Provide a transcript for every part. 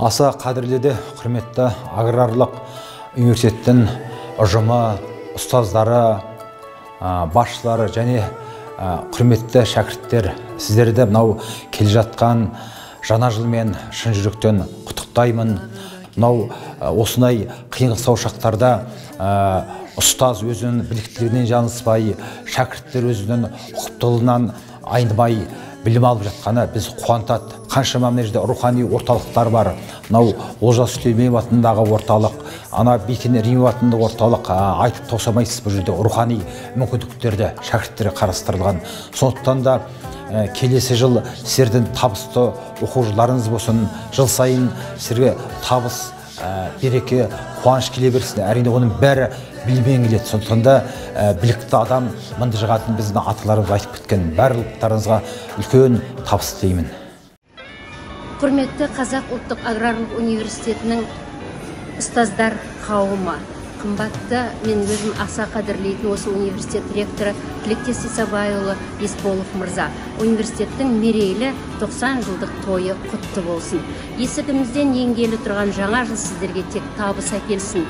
Аса қадірлі де құрметті аграрлық университеттің ұжымы, ұстаздары, басшылары және құрметті шәкірттер, сіздерді мынау келе жатқан жаңа жылмен шын жүректен құттықтаймын. Мынау осындай қиын-қыстау шақтарда ұстаз өзінің біліктілігінен жаңылыспай, шәкірттер өзінің ұқыптылығынан айнымай білім алып жатқаны біз қуантады. Қаншама мына жерде рухани орталықтар бар. Мынау Олжас Сүлейменов атындағы орталық, ана Бекен Римов атындағы орталық, айтып таусамайсыз, бұл жерде рухани мүмкіндіктерді шәкірттерге қарастырылған. Сондықтан да келесі жыл сіздердің табысты оқу жылдарыңыз болсын. Жыл сайын сіздерге табыс, береке, қуаныш келе берсін. Әрине, оның бәрі біліммен келеді. Сондықтан да білікті адам мынды жығатын біздің аталарымыз айтып кеткен. Барлықтарыңызға үлкен табыс тілеймін. Құрметті Қазақ ұлттық аграрлық университетінің ұстаздар қауымы, қымбатты, мен өзім аса қадірлейтін осы университет ректоры Тілектес Исабайұлы Есполов мырза, университеттің мерейлі 90 жылдық тойы құтты болсын. Есігімізден енгелі тұрған жаңа жыл сіздерге тек табыс әкелсін.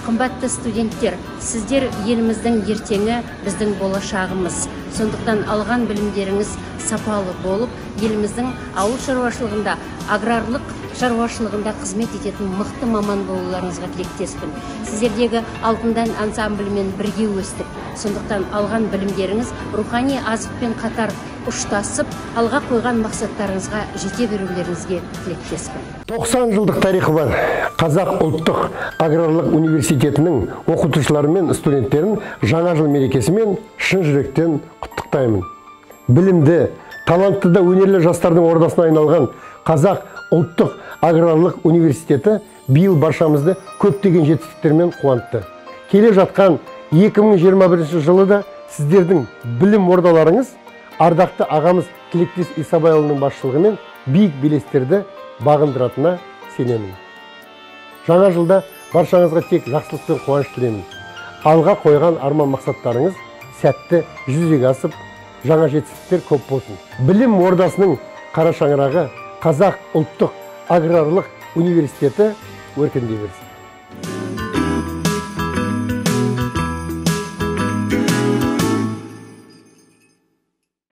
Қымбатты студенттер, сіздер еліміздің ертеңі, біздің болашағымыз. Сондықтан алған білімдеріңіз сапалы болып, еліміздің ауыл шаруашылығында, аграрлық шаруашылығында қызмет ететін мықты маман болуларыңызға тілектеспін. Сіздердегі Алтындан ансамблімен бірге өстік. Сондықтан алған білімдеріңіз рухани азықпен қатар ұштасып, алға қойған мақсаттарыңызға жете берулеріңізге тілектеспін. 90 жылдық тарихы бар Қазақ ұлттық аграрлық университетінің оқытушылары мен студенттерін жаңа жыл мерекесімен шын жүректен құттықтаймын. Білімді, талантты да өнерлі жастардың ордасына айналған Қазақ ұлттық аграрлық университеті биыл баршамызды көптеген жетістіктермен қуантты. Келе жатқан 2021 жылы да сіздердің білім ордаларыңыз ардақты ағамыз Тілектес Исабайұлының басшылығымен биік белестерді бағындыратынына сенемін. Жаңа жылда баршаңызға тек жақсылық пен қуаныш тілеймін. Алға қойған арман мақсаттарыңыз сәтті жүзеге асып, жаңа жетістіктер көп болсын. Білім ордасының қара шаңырағы Қазақ ұлттық аграрлық университеті өркендей берсін.